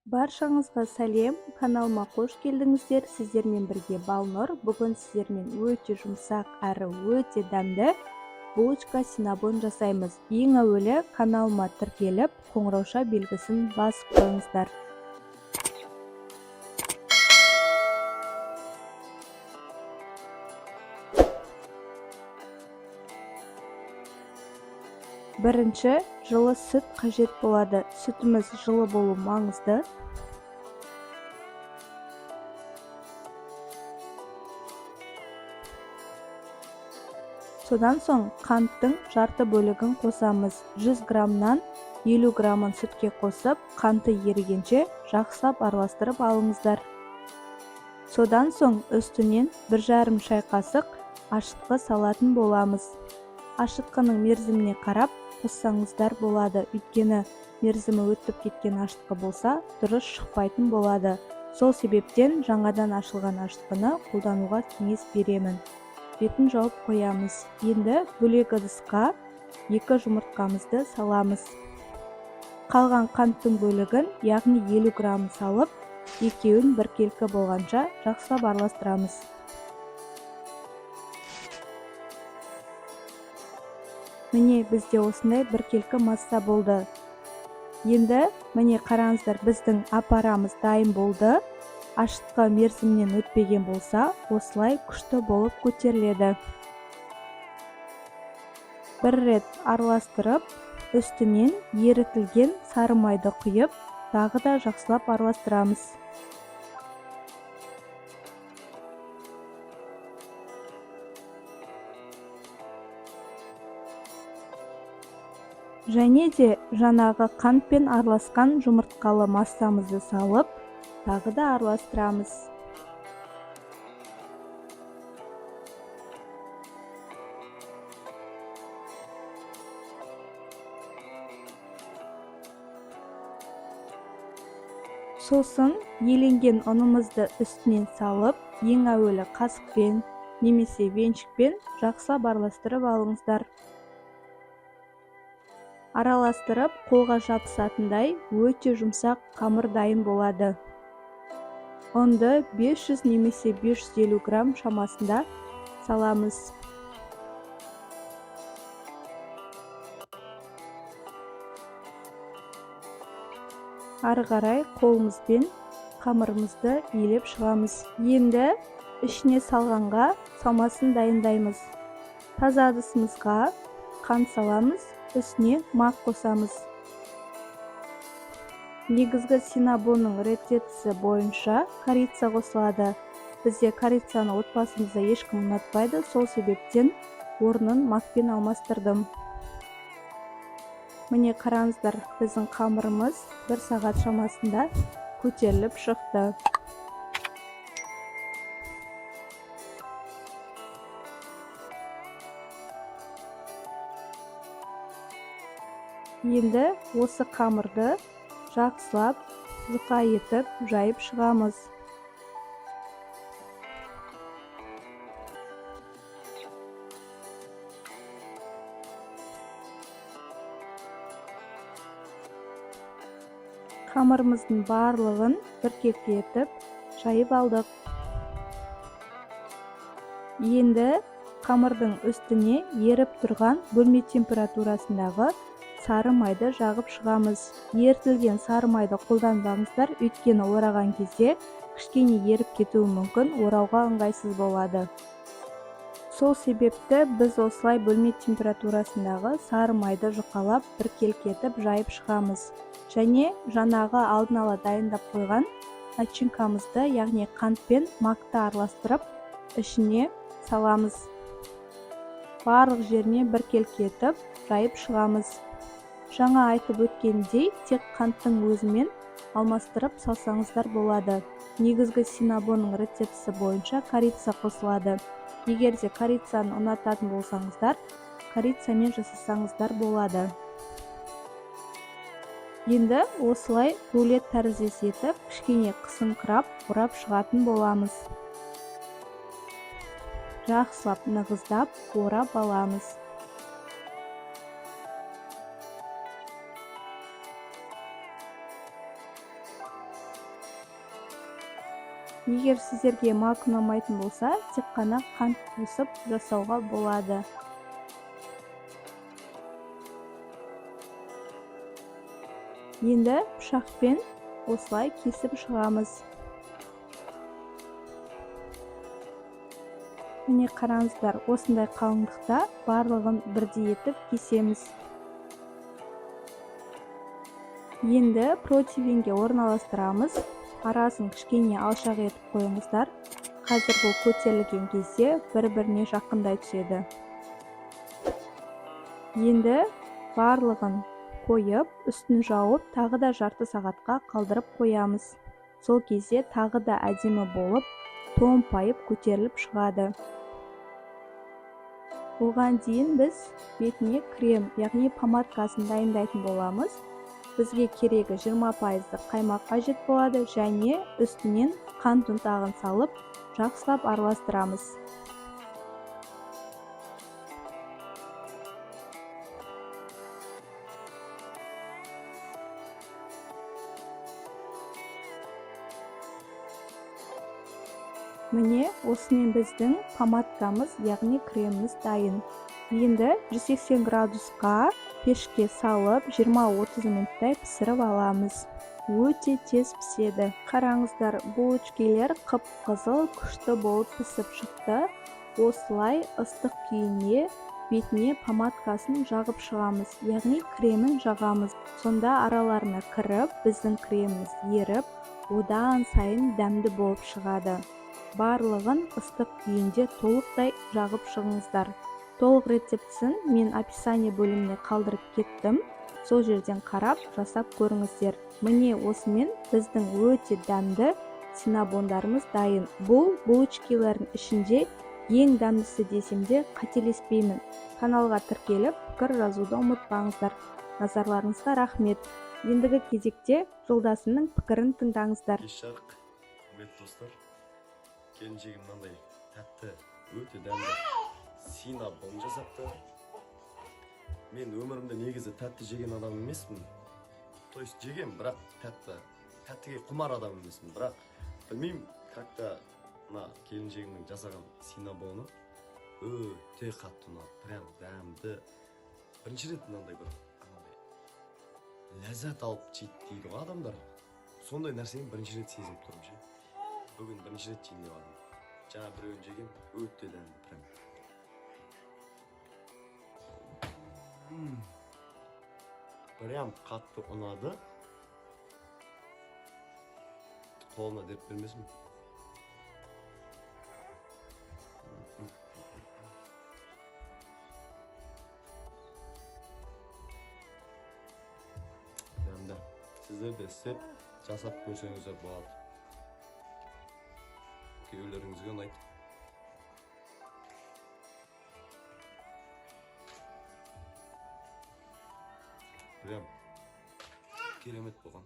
Баршаңызға сәлем, каналыма қош келдіңіздер. Сіздермен бірге Балнұр. Бүгін сіздермен өте жұмсақ әрі өте дәмді булочка синнабон жасаймыз. Ең әуелі каналыма тіркеліп, қоңырауша белгісін басып қойыңыздар. Бірінші жылы сүт қажет болады. Сүтіміз жылы болу маңызды. Содан соң қанттың жарты бөлігін қосамыз. 100 граммнан 50 граммын сүтке қосып, қанты ерігенше жақсылап араластырып алыңыздар. Содан соң үстінен 1,5 шай қасық ашытқы салатын боламыз. Ашытқының мерзіміне қарап қоссаңыздар болады, өйткені мерзімі өтіп кеткен ашытқы болса, дұрыс шықпайтын болады. Сол себептен жаңадан ашылған ашытқыны қолдануға кеңес беремін. Бетін жауып қоямыз. Енді бөлек ыдысқа 2 жұмыртқамызды саламыз. Қалған қанттың бөлігін, яғни 50 грамм салып, екеуін біркелкі болғанша жақсылап араластырамыз. Міне, бізде осындай біркелкі масса болды. Енді міне қараңыздар, біздің апарамыз дайын болды. Ашытқы мерзімінен өтпеген болса, осылай күшті болып көтеріледі. Бір рет араластырып, үстінен ерітілген сары майды құйып, тағы да жақсылап араластырамыз. Және де жаңағы қантпен араласқан жұмыртқалы массамызды салып, тағы да араластырамыз. Сосын еленген ұнымызды үстінен салып, ең әуелі қасықпен немесе венчикпен жақсылап араластырып алыңыздар. Араластырып, қолға жабысатындай өте жұмсақ қамыр дайын болады. Ұнды 500 немесе 550 грамм шамасында саламыз. Ары қарай қолымызбен қамырымызды илеп шығамыз. Енді ішіне салғанға салмасын дайындаймыз. Таза ыдысымызға қант саламыз, үстіне мақ қосамыз. Негізгі синнабонның рецептісі бойынша корица қосылады. Бізде корицаны отбасымызда ешкім ұнатпайды, сол себептен орнын макпен алмастырдым. Міне қараңыздар, біздің қамырымыз 1 сағат шамасында көтеріліп шықты. Енді осы қамырды жақсылап жұқа етіп жайып шығамыз. Қамырымыздың барлығын біркелкі етіп жайып алдық. Енді қамырдың үстіне еріп тұрған бөлме температурасындағы сары майды жағып шығамыз. Ерітілген сары майды қолданбаңыздар, өйткені ораған кезде кішкене еріп кетуі мүмкін, орауға ыңғайсыз болады. Сол себепті біз осылай бөлме температурасындағы сары майды жұқалап біркелкі етіп жайып шығамыз. Және жаңағы алдын ала дайындап қойған начинкамызды, яғни қант пен макты араластырып, ішіне саламыз. Барлық жеріне біркелкі етіп жайып шығамыз. Жаңа айтып өткендей, тек қанттың өзімен алмастырып салсаңыздар болады. Негізгі синнабонның рецептісі бойынша корица қосылады. Егер де корицаны ұнататын болсаңыздар, корицамен жасасаңыздар болады. Енді осылай рулет тәріздес етіп, кішкене қысыңқырап, орап шығатын боламыз. Жақсылап нығыздап орап аламыз. Егер сіздерге мак ұнамайтын болса, тек қана қант қосып жасауға болады. Енді пышақпен осылай кесіп шығамыз. Міне қараңыздар, осындай қалыңдықта барлығын бірдей етіп кесеміз. Енді противеньге орналастырамыз. Арасын кішкене алшақ етіп қойыңыздар. Қазір бұл көтерілген кезде бір-біріне жақындай түседі. Енді барлығын қойып, үстін жауып, тағы да жарты сағатқа қалдырып қоямыз. Сол кезде тағы да әдемі болып, томпайып көтеріліп шығады. Оған дейін біз бетіне крем, яғни помадкасын дайындайтын боламыз. Бізге керегі 20% қаймақ қажет болады және үстінен қант ұнтағын салып, жақсылап араластырамыз. Міне, осымен біздің помадкамыз, яғни креміміз дайын. Енді 180 градусқа пешке салып, 20-30 минуттай пісіріп аламыз. Өте тез піседі. Қараңыздар, булочкелер қып-қызыл күшті болып пісіп шықты. Осылай ыстық күйінде бетіне помадкасын жағып шығамыз, яғни кремін жағамыз. Сонда араларына кіріп, біздің креміміз еріп, одан сайын дәмді болып шығады. Барлығын ыстық күйінде толықтай жағып шығыңыздар. Толық рецептісін мен описание бөліміне қалдырып кеттім. Сол жерден қарап жасап көріңіздер. Міне, осымен біздің өте дәмді синабондарымыз дайын. Бұл булочкилердің ішінде ең дәмдісі десем де қателеспеймін. Каналға тіркеліп, пікір жазуды ұмытпаңыздар. Назарларыңызға рахмет. Ендігі кезекте жолдасымның пікірін тыңдаңыздар. Кеш жарық, құрметті достар. Келіншегім мынандай тәтті, өте дәмді синабон жасапты. Мен өмірімде негізі тәтті жеген адам емеспін. То есть жегем, бірақ тәттіге құмар адам емеспін. Бірақ білмеймін, как-то мына келіншегімнің жасаған синабоны өте қатты ұнады. Прям дәмді. Бірінші рет мынандай бір анандай ләззат алып жейді дейді ғой адамдар. Сондай нәрсені бірінші рет сезініп тұрмын ше. Бүгін бірінші рет жейін деп алдым. Жаңа біреуін жегем, өте дәмді прям. Прям қатты ұнады. Қолына дерт бермесін. Дәмді. Сіздер де істеп, жасап көрсеңіздер болады. Күйеулеріңізге ұнайды. Прям керемет болған.